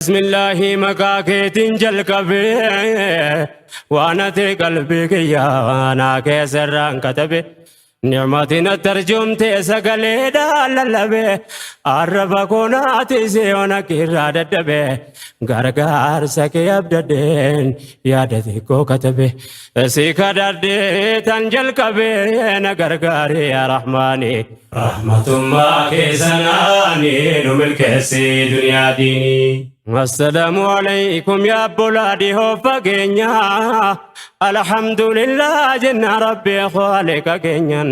Bismillaahi maqaa keetiin jalqabee waan ati qalbii kiyyaa naa keessarraan katabe ni'matiin tarjumte sagaleedhaan lallabe arraba koonaati siyoona kirraa dadhabe gargaarsa kee abdadheen yaada xiqqoo katabe si kadhadhee tan jalqabee na gargaari yaa rahmaani Rahmatummaa kee sanaani nu milkeessi duniyaa diinii. Assalaamu alaykum yaa obbolaa dhihoo fageenya. Alhamdulillah jenna rabbi khaaliqa keenyan.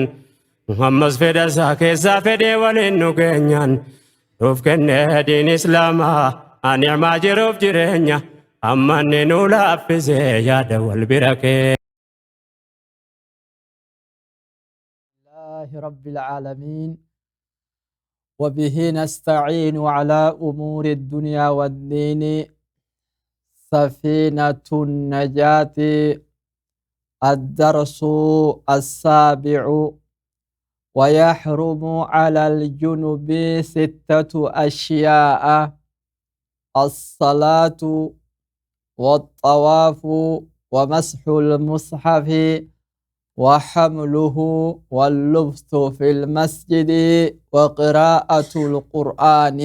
Ammas fedha isaa keessaa fedhee waliin nu geenyan. Nuuf kenne diin islaamaa ni'maa jiruuf jireenya. Amma inni nu laaffise yaada wal bira kee. لله رب العالمين وبه نستعين على أمور الدنيا والدين سفينة النجاة الدرس السابع ويحرم على الجنب ستة أشياء الصلاة والطواف ومسح المصحف وحمله واللبث في المسجد وقراءة القرآن.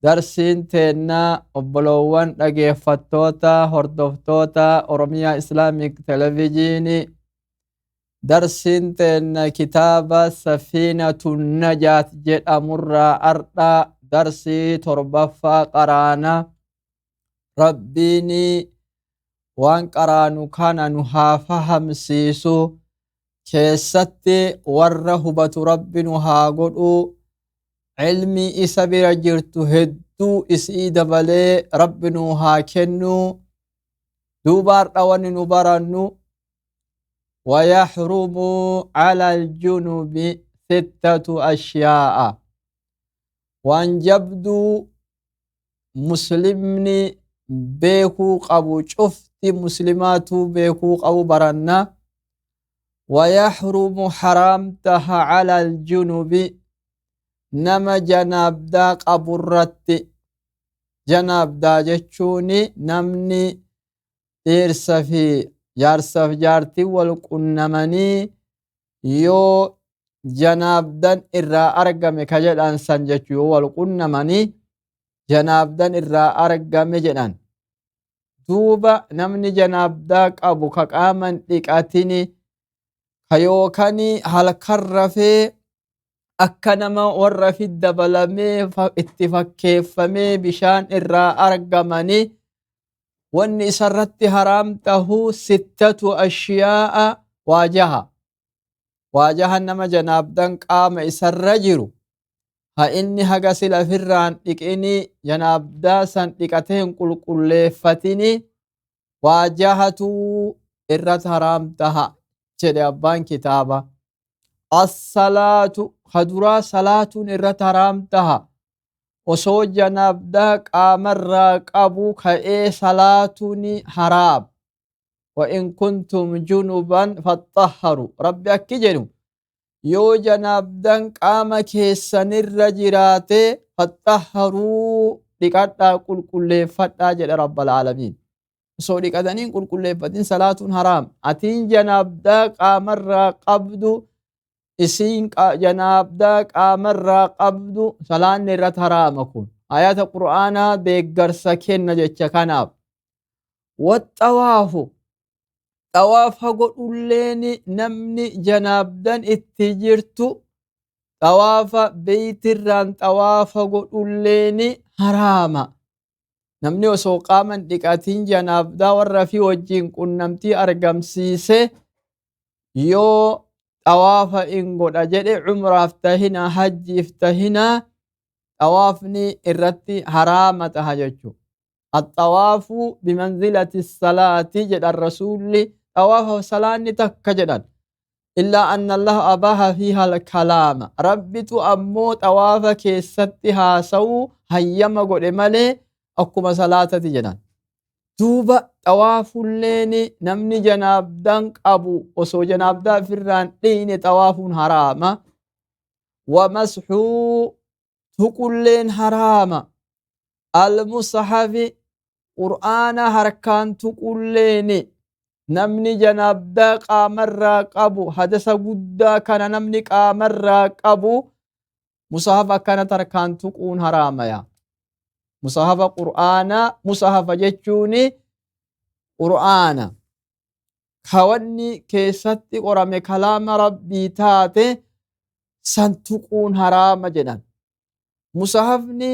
Darsiin teenna obbolowwan dhageeffattoota hordoftoota Oromiyaa Islamic Televijiinii, darsiin teenna kitaaba Safiinatu Najaat jedhamurraa ardha darsii torbaffaa qaraana. Rabbiin waan qaraanu kana nu haa fahamsiisu, keessatti warra hubatu Rabbi nu haa godhu, cilmii isa bira jirtu hedduu isii dabalee Rabbi nu haa kennu. Duuba har'a wanni nu barannu ويحرم على الجنب ستة أشياء. Waan jabduu muslimni beekuu qabu, cufti muslimaatuu beekuu qabu baranna. ويحرم haraam taha على الجنب nama janaabdaa qaburratti. Janaabdaa jechuun namni dhiirsa fi jaarsaaf jaartii wal qunnamanii yoo janaabdan irraa argame ka jedhan san jechuu, yoo wal qunnamanii janaabdan irraa argame jedhan. Duuba namni janaabdaa qabu ka qaaman dhiqatini ka yookani halkan rafee akka nama warra fi dabalamee itti fakkeeffamee bishaan irraa argamani, wanni isarratti haraam tahu sittatu ashyaa'a, waa jaha. Waa jaha nama janaabdan qaama isarra jiru ha inni haga sila firraan dhiqini janaabdaa san dhiqatee hin qulqulleeffatini, waa jahatu irratti haraam taha jedhe abbaan kitaaba. Assalaatu ka duraa, salaatuun irratti haraam taha. Osoo janaabdaa qaamarraa qabu ka'ee salaatuun haraam. وإن كنتم جنبا فاطهروا Rabbi akki jedhu, yoo janaabdan qaama keessanirra jiraate فاطهروا dhiqadhaa, qulqulleeffadhaa jedhe Rabbal Aalamiin. Osoo dhiqatanii hin qulqulleeffatin salaatuun haraam. Atiin janaabdaa qaamarraa qabdu, isiin janaabdaa qaamarraa qabdu, salaanni irratti haraama. Kun ayata Qur'aanaa deeggarsa kenna jecha kanaaf. والطواف xawaafa godhulleen namni janaabdan itti jirtu xawaafa beeytirraan xawaafa godhulleen haraama. Namni osoo qaaman dhiqatiin janaabdaa warra fi wajjiin qunnamtii argamsiise yoo xawaafa in godha jedhe, umraaf tahina, hajjiif tahina, xawaafni irratti haraama taha jechuudha. الطواف بمنزلة الصلاة jedhan Rasuulli, xawaafa salaanni takka jedhan. إلا أن الله أباح فيها الكلام. Rabbitu ammoo xawaafa keessatti haasa'uu hayyama godhe malee akkuma salaatati jedhan. Duuba xawaafulleen namni janaabdaan qabu osoo janaabdaa ofirraan dhiine xawaafuun haraama. ومسح tuqulleen haraama. Al-mushafi Qur'aana harkaan tuqulleeni namni janaabdaa qaamarraa qabu hadasa guddaa kana namni qaamarraa qabu musahafa akkanatti harkaan tuquun haraamaya. Musahafa Qur'aanaa musahafa jechuuni Qur'aana. Ka wanni keessatti qorame kalaama Rabbii taate san tuquun haraama jedhan. Musahafni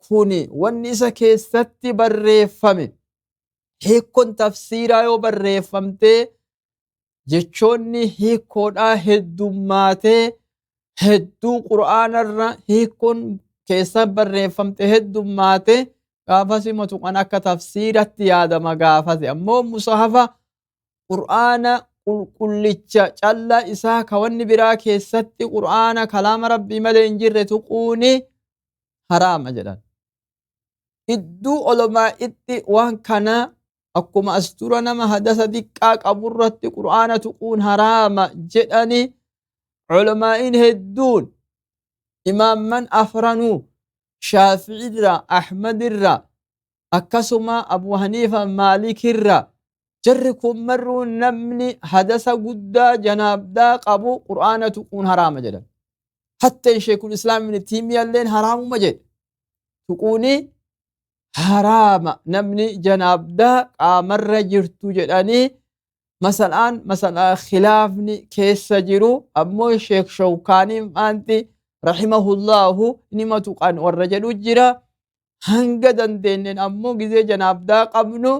kuni wanni isa keessatti barreeffame hiikkon tafsiiraa yoo barreeffamtee jechoonni hiikkoodhaa heddummaatee hedduu Qur'aanarra hiikkoon keessa barreeffamte heddummaate gaafasima tuqan akka tafsiiratti yaadama gaafate. Ammoo musahafa Qur'aana qulqullicha callaa isaa ka wanni biraa keessatti Qur'aana kalaama Rabbii malee hin jirre tuquuni haraama jedhan. Idduu olomaa'itti waan kana akkuma as dura nama hadasa diqqaa qaburratti Qur'aana tuquun haraama jedhani olomaa'iin hedduun imaamman afranuu Shaafi'irra, Ahmadirra, akkasuma Abu Haniifa, Maalikirra jarri kun marruu namni hadasa guddaa janaabdaa qabu Qur'aana tuquun haraama jedhan. Hatteen Sheekul Islaam Ibn Tiimiyalleen haraamuma jedhe. Tuquuni haraama namni janaabdaa qaamarra jirtu jedhanii masalaan masalaa khilaafni keessa jiru ammoo Sheek Shawkaaniin faanti rahimahullaahu nima tuqan warra jedhu jira. Hanga dandeenyeen ammoo gizee janaabdaa qabnu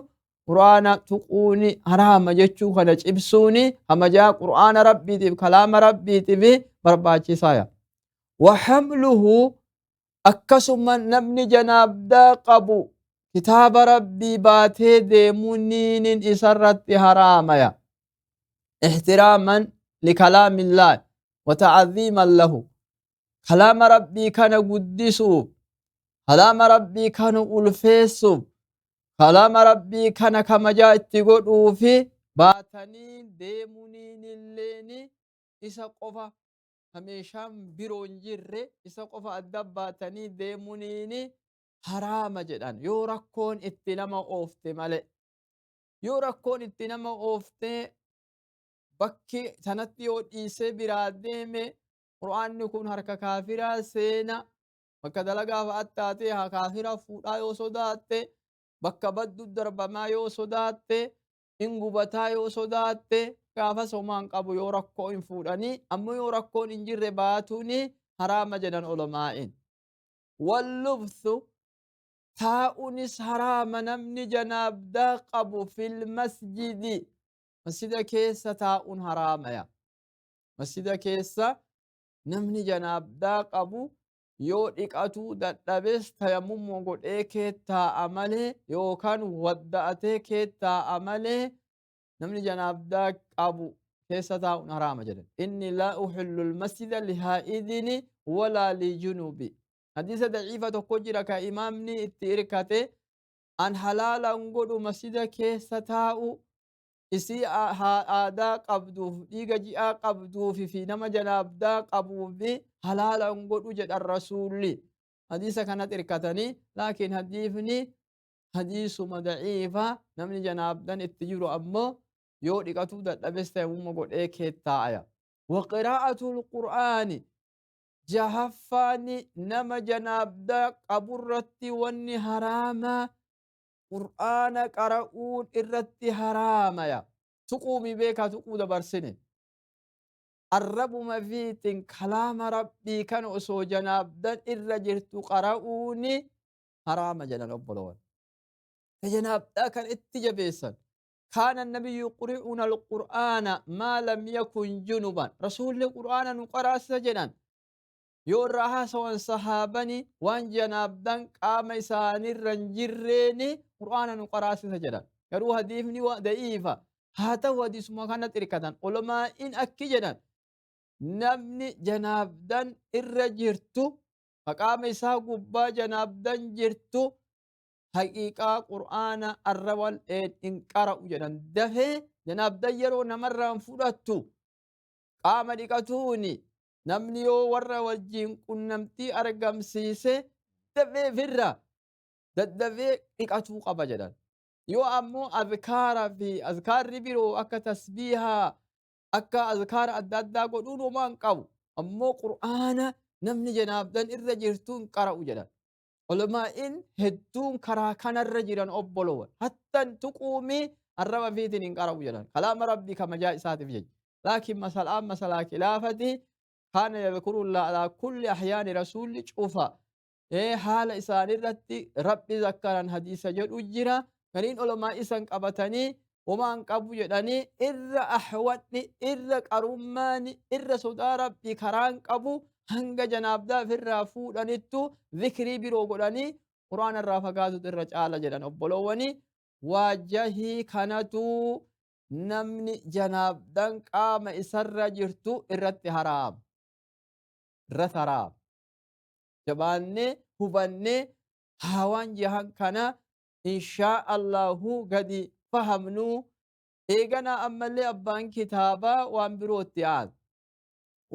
Qur'aana tuquuni haraama jechuu kana cibsuuni hamajaa Qur'aana Rabbiitiif kalaama Rabbiitiif barbaachisaaya. Wahamluhu akkasuma namni janaabdaa qabu kitaaba Rabbii baatee deemuuniinin isarratti haraamaya. Ihtiraaman likalaamillaa wa ta'aziiman lahu. Kalaama Rabbii kana guddisuuf, kalaama Rabbii kana ulfeessuuf, kalaama Rabbii kana kamajaa itti godhuufi baatanii deemuniinilleeni isa qofa ka meeshaan biroo hin jirre isa qofa adda baatanii deemuniini haraama jedhan yoo rakkoon itti nama oofte malee. Yoo rakkoon itti nama oofte bakki sanatti yoo dhiisee biraa deeme Qur'aanni kun harka kaafiraa seena. Bakka dalagaa fa'aa taatee haa kaafira fuudhaa yoo sodaatte, bakka baddu darbamaa yoo sodaatte, in gubataa yoo sodaatte, gaafas homaa hin qabu yoo rakkoo hin fuudhanii, ammoo yoo rakkoon hin jirre baatuuni haraama jedhan olomaa'iin. Wallubthu taa'unis haraama namni janaabdaa qabu fil masjidi masjida keessa taa'uun haraamaya. Masjida keessa namni janaabdaa qabu yoo dhiqatuu dadhabes tayammuma godhee kee taa'a malee yookaan wadda'atee kee taa'a malee namni janaabdaa qabu keessa taa'uun haraama jedhan. Inni laa uhillu masjida lihaa'idini walaa lijunubi. Hadiisa daciifa tokko jira ka imaamni itti irkate an halaalan godhu masjida keessa taa'u isii aadaa qabduuf dhiiga ji'aa qabduuf fi nama janaabdaa qabuuf halaalan godhu jedhan rasuulli. Hadiisa kanatti irkatanii laakiin hadiifni hadiisuma daciifa namni janaabdan itti jiru ammoo yoo dhiqatuu dadhabes tayammuma godhee kee taa'aya. Wa qiraa'atul Qur'aani jahaffaani nama janaabdaa qaburratti wanni haraamaa Qur'aana qara'uun irratti haraamaya. Tuquumi beekaa tuquu dabarsine. Arrabuma fiitin kalaama Rabbii kana osoo janaabdan irra jirtu qara'uuni haraama jedhan obbolowan. Janaabdaa kan itti jabeessan. Kaana nabiyyu yuqri'una al-Qur'aana maa lam yakun junuban. Rasuulli Qur'aana nu qaraasisa jedhan. Yoo irraa haasawan sahaabani waan janaabdan qaama isaanirra hin jirreeni Qur'aana nu qaraasisa jedhan. Garuu hadiifni da'iifa. Haa ta'u hadiisuma kanatti hirkatan. Ulamaa'iin akki jedhan namni janaabdan irra jirtu qaama isaa gubbaa janaabdan jirtu haqiiqaa Qur'aana arraban hin qara'u jedhan. Dafee janaabdan yeroo namarraan fudhattu qaama dhiqatuuni namni yoo warra wajjiin qunnamtii argamsiise dafee firra Daddafee dhiqatuu qaba jedhan. Yoo ammoo azkaara fi azkaarri biroo akka tasbiihaa, akka azkaara adda addaa godhuun homaa hin qabu. Ammoo Qur'aana namni janaabdan irra jirtu hin qara'u jedhan. Ulamaa'in hedduun karaa kanarra jiran obbolowan. Hattan tuquumii arraba fiitiin hin qara'u jedhan. Kalaama Rabbii kamajaa isaatiif jecha. Laakiin masalaan masalaa khilaafati kaana yadhkurullaa alaa kulli ahyaani rasuulli cufa. Haala isaanirratti Rabbi zakkaran hadiisa jedhu jira. Gariin ulamaa isan qabatanii homaa hin qabu jedhanii irra ahwadhi, irra qarummaani, irra sodaa Rabbii karaan qabu hanga janaabdaa ofirraa fuudhanittu zikrii biroo godhanii Qur'aana irraa fagaatutu irra caala jedhan obboloowwanii. Waajjahii kanatu namni janaabdan qaama isarra jirtu irratti haraam. Irratti haraam. Jabaannee hubannee haawaan jahan kana inshaa Allahu gadi fahamnu. Eeganaa ammallee abbaan kitaabaa waan birootti aanu.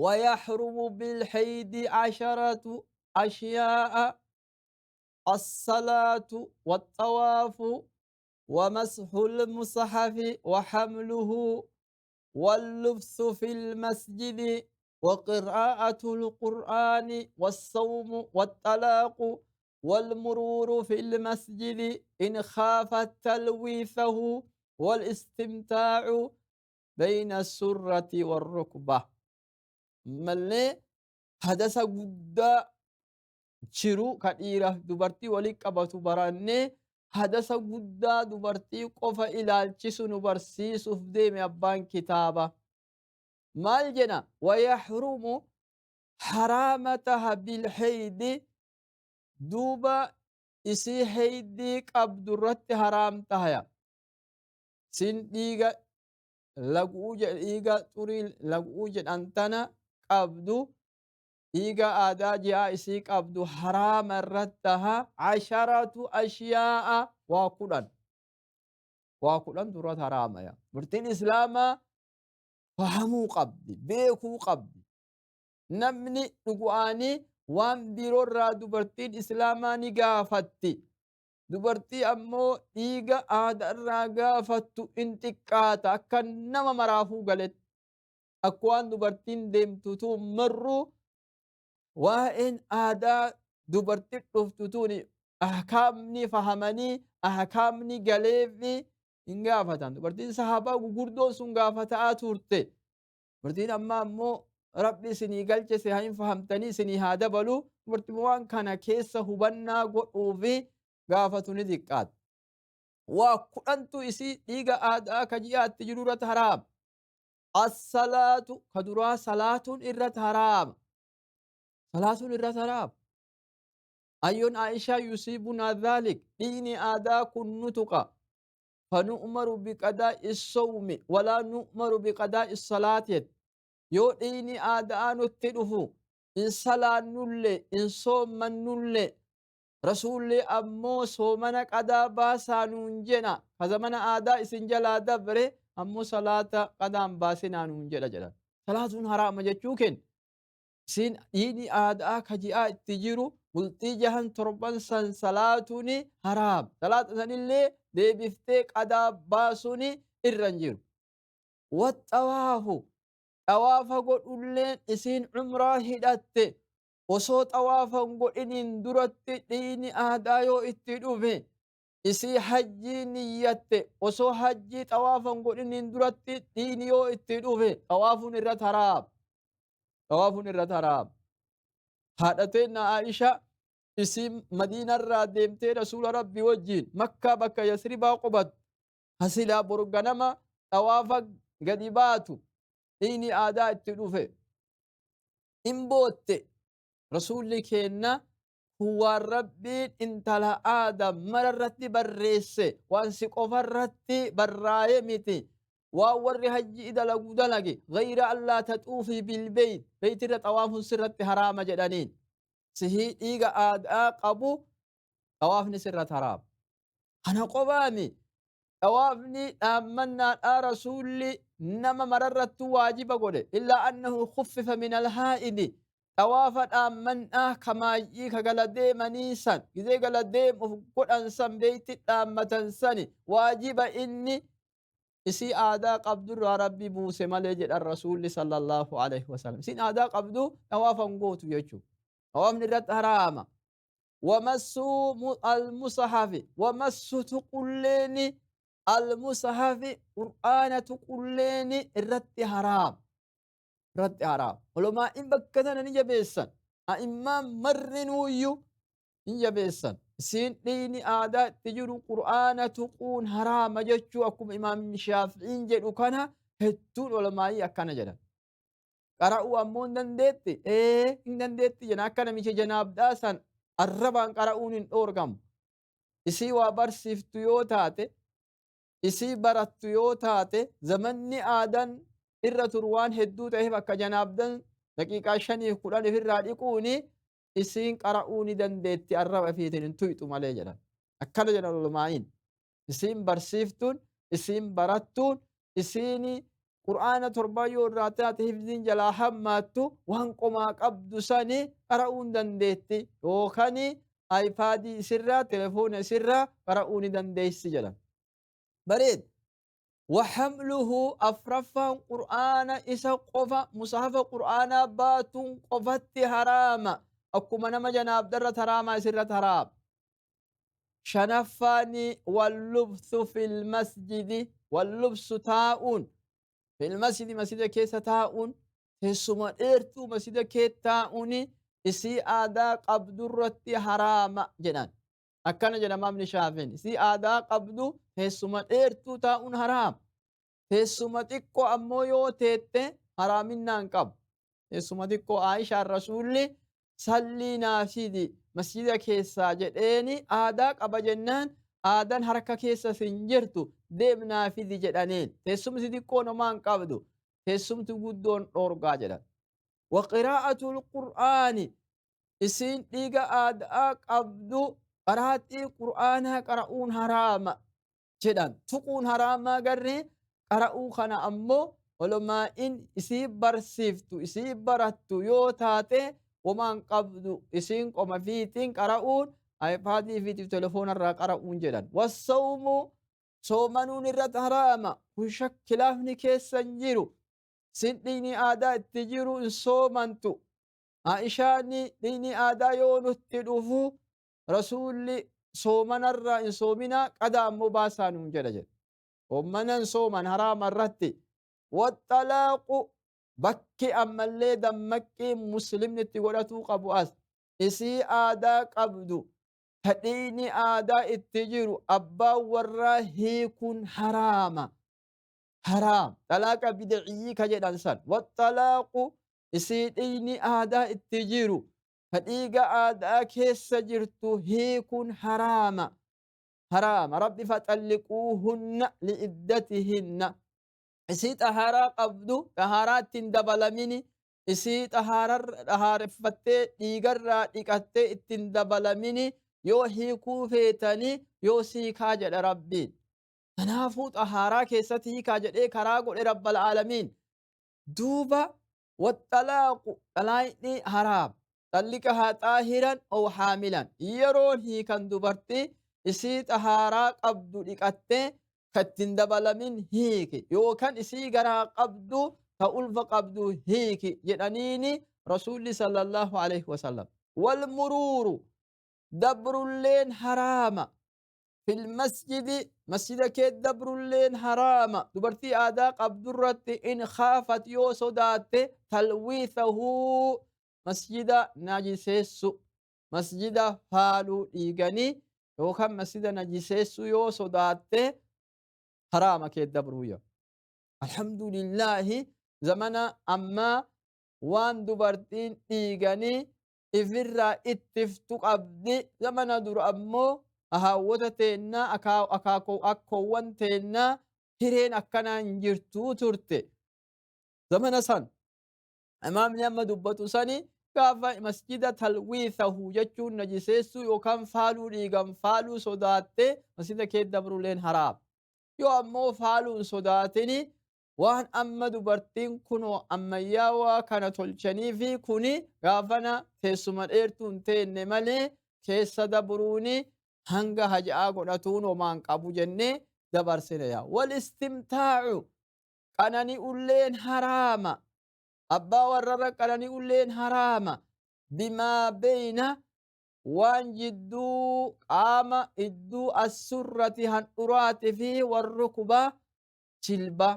ويحرم بالحيض 10 أشياء: الصلاة والطواف ومسح المصحف وحمله واللبس في المسجد وقراءة القرآن والصوم والطلاق والمرور في المسجد إن خاف تلويثه والاستمتاع بين السرة والركبة. ملي حدث قد jiru ka dhiiraaf dubartii waliin qabatu barannee hadasa guddaa dubartii qofa ilaalchisu nu barsiisuuf deeme abbaan kitaaba. Maal jedha? Wayahrumu haraama taha bilheydi, duuba isii heydii qabdu irratti haraam tahaya. Sin dhiiga laguu jedha, dhiiga xurii laguu jedhan tana qabdu, dhiiga aadaa ji'aa isii qabdu haraama irratti taha. 10 ashyaa'a, waa 10, waa 10 duratti haraama. Ya murtiin islaamaa fahamuu qabdi, beekuu qabdi. Namni dhugu'aanii waan biroorraa dubartiin islaamaa ni gaafatti. Dubartii ammoo dhiiga aadaa irraa gaafattu in xiqqaata akka nama maraafuu galetti. Akka waan dubartiin deemtutu marru waa'een aadaa dubartii dhuftu tuni ahkaamni fahamanii ahkaamni galeefi hin gaafatan. Dubartiin sahaabaa gugurdoon sun gaafataa turte. Dubartiin ammaa ammoo Rabbi isinii galche si haa hin fahamtanii isinii haa dabalu. Dubartiin waan kana keessa hubannaa godhuufi gaafatu ni xiqqaata. Waa 10tu isii dhiiga aadaa ka ji'aatti jiru irratti haraama. As-salaatu ka duraa salaatuun irratti haraama. Salaatuun irratti haraama. Ayyoon Aishaa yusiibunaa dhaalik dhiigni aadaa kun nu tuqa. Fanu'maru biqadaa'i sawmi walaa nu'maru biqadaa'i salaati. Yoo dhiigni aadaa nutti dhufu in salaannullee in soommannullee rasuulli ammoo soomana qadaa baasaa nuun jedha. Ka zamana aadaa isin jalaa dabre ammoo salaata qadaan baasinaa nuun jedha jedhan. Salaatuun haraama jechuu kenna. Isin dhiigni aadaa ka ji'aa itti jiru bultii jahan torban san salaatuun haraam. Salaata sanillee deebiftee qadaa baasuun irra hin jiru. Waxxawaafu xawaafa godhulleen isiin umraa hidhatte osoo xawaafa hin godhiniin duratti dhiigni aadaa yoo itti dhufe isii hajjii niyyatte osoo hajjii xawaafa hin godhiniin duratti dhiigni yoo itti dhufe xawaafuun irratti haraam. Xawaafuun irratti haraam. Haadha teenna Aisha isii Madiinarraa deemtee Rasuula Rabbii wajjin Makkaa bakka Yasribaa qubattu hasilaa borganama xawaafa gadi baatu dhiigni aadaa itti dhufe. In bootte. Rasuulli keenna kun waan Rabbiin intala Aadam mararratti barreesse waan si qofarratti barraa'e miti. Waan warri hajji dalagu dalage gayra allaa taxuufii bilbeyt beytirra xawaafuun sirratti haraama jedhaniin. Sihii dhiiga aadaa qabu xawaafni sirratti haraama. Kana qofaami xawaafni dhaammannaadhaa Rasuulli nama mararrattu waajiba godhe illaa annahu khuffifa min alhaa'idi. Xawaafa dhaammannaa kamaayyii ka gala deemanii san gizee gala deemuuf godhan san beeyti dhaammatan sani waajiba inni isii aadaa qabdurraa Rabbi buuse malee jedhan Rasuulli sallallahu alaihi wasallam. Isiin aadaa qabdu xawaafa hin gootu jechuudha. Xawaafni irratti haraama. Wamassuu almusahafi wamassu tuqulleeni almusahafi qur'aana tuqulleeni irratti haraama. Irratti haraama. Ulamaa'in bakka tana ni jabeessan. A'immaan marrinuuyyuu hin jabeessan. Isiin dhiini aadaa itti jiru qur'aana tuquun haraama jechuu akkuma imaam Shaafi'iin jedhu kana hedduun ulamaa'ii akkana jedhan. Qara'uu ammoo hin dandeetti? Ee hin dandeetti jedhan. Akka namicha janaabdaa san arrabaan qara'uun hin dhoorgamu. Isii waa barsiiftu yoo taate, isii barattu yoo taate, zamanni aadaan irra turu waan hedduu ta'eef akka janaabdan daqiiqaa 5 10 ifirraa dhiquuni isiin qara'uu ni dandeetti arraba ifiitiin hin tuyxu malee jedhan. Akkana jedhan ulumaa'iin. Isiin barsiiftuun, isiin barattuun, isiin qur'aana torban yoo irraa taate hifziin jalaa hammaattu waan qomaa qabdu sani qara'uu hin dandeetti yookaan iPadii isirraa telefoona isirraa qara'uu ni dandeessi jedhan. Bareed. وحمله أفرفان قرآن إسا قفا مصحف قرآن باتون قفت حرام أكما نما جناب درة حرام سرة حرام. شنفاني واللبث في المسجد واللبس تاؤن في المسجد مسجد كيس تاؤن تسمى إرتو مسجد كي تاؤني إسي آدا قبض حرام جنان. Akkana jedha imaamni Shaafiin. Isii aadaa qabdu teessuma dheertuu taa'uun haraam. Teessuma xiqqoo ammoo yoo teette haraaminaan qabu. Teessuma xiqqoo Aayishaan Rasuulli sallii naa fidi masjida keessaa jedheeni aadaa qaba jennaan aadaan harka keessa sin jirtu deemnaa fidi jedhaniin. Teessumti xiqqoon homaa hin qabdu. Teessumti guddoon dhoorgaa jedhan. Waqiraa'atul Qur'aani isiin dhiiga aadaa qabdu qaraaxii qur'aanaa qara'uun haraama jedhan. Tuquun haraamaa garree qara'uu kana ammoo olumaa'in isii barsiiftu isii barattu yoo taate homaan qabdu isiin qoma fiitiin qara'uun iPadii fiitiif telefoonarraa qara'uun jedhan. Wassawmu soomanuun irratti haraama. Kun shakkilaafni keessa hin jiru. Isin dhiigni aadaa itti jiru hin soomantu. Aishaan dhiigni aadaa yoo nutti dhufu Rasuulli soomanarraa hin soominaa qadaa ammoo baasaa nuun jedha jedha. Soommanan sooman haraama irratti. Waxxalaaqu bakki ammallee dammaqqii muslimni itti godhatuu qabu as. Isii aadaa qabdu ta dhiigni aadaa itti jiru abbaan warraa hiikuun haraama. Haraam. Xalaaqa bid'iyyii ka jedhan san. Waxxalaaqu isii dhiigni aadaa itti jiru ta dhiiga aadaa keessa jirtu hiikuun haraama. Haraama. Rabbi faxalliquuhunna li'iddatihinna. Isii xahaaraa qabdu xahaaraa ittiin dabalamini isii xahaareffattee dhiigarraa dhiqattee ittiin dabalamini yoo hiikuu feetanii yoo siikaa jedha Rabbiin. Kanaafuu xahaaraa keessatti hiikaa jedhee karaa godhe Rabbal aalamiin. Duuba waxxalaaqu xalaaqni haraam. Xalliqahaa xaahiran ow haamilan. Yeroon hiikan dubartii isii xahaaraa qabdu dhiqattee ka ittiin dabalamin hiiki yookaan isii garaa qabdu ka ulfa qabdu hiiki jedhaniini Rasuulli sallallahu alaihi wasallam. Wal muruuru dabrulleen haraama. Fil masjidi masjida kee dabrulleen haraama. Dubartii aadaa qabdurratti in khaafat yoo sodaatte talwiithahu masjida najiseessu masjida faaluu dhiiganii yookaan masjida najiseessu yoo sodaatte haraama kee dabruu. Alhamdulillaahi zamana ammaa waan dubartiin dhiiganii ifirraa ittiftu qabdi. Zamana dura ammoo haawwota teennaa akkoowwan teennaa hireen akkanaa hin jirtuu turte. Zamana san imaamni amma dubbatu sani gaafa masjida talwiithahu jechuun najiseessuu yookaan faaluu dhiigan faaluu sodaatte masjida kee dabruleen haraam. Yoo ammoo faaluu hin sodaatini Waan amma dubartiin kunoo ammayyaawaa kana tolchanii fi kuni gaafana teessuma dheertuu hin teenne malee keessa dabruuni hanga haja'aa godhatuun homaan qabu jennee dabarsine yaa. Wal istimtaacu qanani'ulleen haraama. Abbaa warrarra qanani'ulleen haraama. Bimaa beeyna waan jidduu qaama idduu assurrati handhuraati fi warrukubaa jilba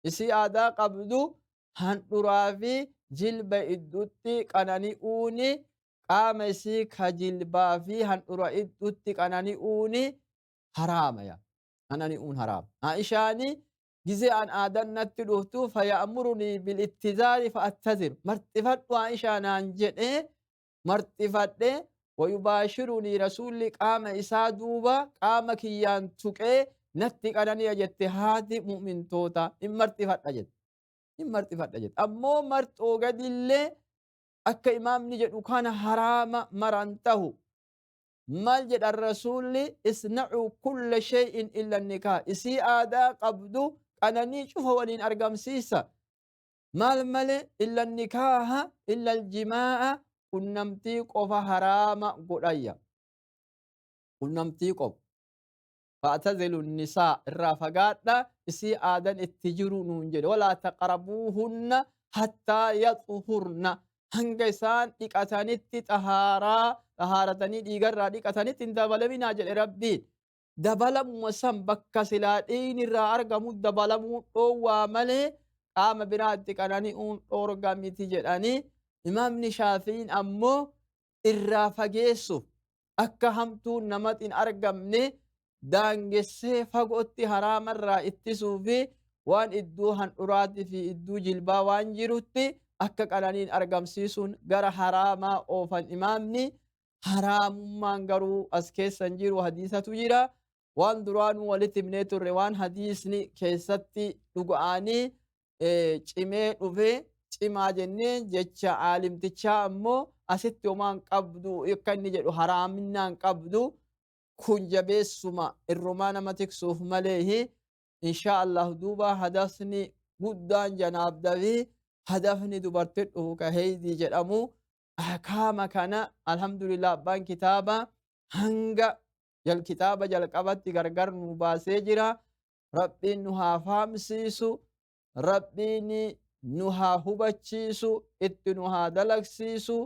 isii aadaa qabdu handhuraa fi jilba idduutti qanani'uuni qaama isii ka jilbaa fi handhura idduutti qanani'uuni haraama yaa. Qanani'uun haraama. Aishaani gizee an aadan natti dhuftu faya'murunii bilittizaari fa'attazir marxifadhu Aishaa naan jedhee marxifadhe wayubaashirunii rasuulli qaama isaa duuba qaama kiyyaan tuqee natti qanani'a jette haati mu'mintoota hin marxifadha jette. Hin marxifadha jette. Ammoo marxoo gadillee akka imaamni jedhu kana haraama maran tahu. Maal jedhan rasuulli isna'uu kulla shay'in illa nikaa isii aadaa qabdu qananii cufa waliin argamsiisa. Maal malee illa nikaaha illa aljimaa'a qunnamtii qofa haraama godhayya. Qunnamtii qofa. Fa'tazilu nisaa irraa fagaadha isii aadan itti jiru nuun jedhe walaa taqrabuuhunna hattaa yaxuhurna hanga isaan dhiqatanitti xahaaraa xahaaratanii dhiigarraa dhiqatanitti hin dabalaminaa jedhe rabbiin. Dabalamuma san bakka silaa dhiigni irraa argamu dabalamuu dhoowwaa malee qaama biraatti qanani'uun dhoorga miti jedhanii imaamni shaafi'iin ammoo irraa fageessuuf akka hamtuun namatti hin argamne daangessee fagootti haraamarraa ittisuu fi waan iddoo handhuraatii fi iddoo jilbaa waan jirutti akka qananiin argamsiisuun gara haraamaa oofan imaamni haraamummaan garuu as keessa hin jiru hadiisatu jira. Waan duraanuu walitti himnee turre waan hadiisni keessatti dhuga'anii cimee dhufee cimaa jennee jecha aalimtichaa ammoo asitti homaan qabdu akka inni jedhu haraaminaan qabdu kun jabeessuma irrumaa nama tiksuuf malee insha Allah duuba hadasni guddaan janaabda fi hadafni dubartii dhufu ka heydii jedhamu ahkaama kana alhamdulillah abbaan kitaaba hanga kitaaba jalqabatti gargar nu baasee jira. Rabbiin nu haa fahamsiisu, Rabbiin nu haa hubachiisu, itti nu haa dalagsiisu,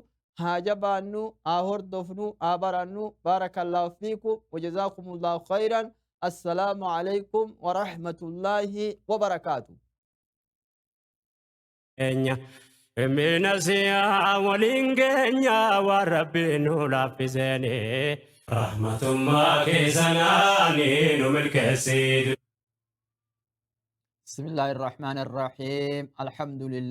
haa jabaannu, haa hordofnu, haa barannu. Barakallahu fiikum wa jazakumullahu khayran. Assalaamu alaykum wa rahmatullahi wa barakaatuh. Mina siyaa waliin keenya waan rabbiin nu laaffiseeni. Rahmatummaa keessanaani nu milkeessi. بسم الله الرحمن الرحيم الحمد لله.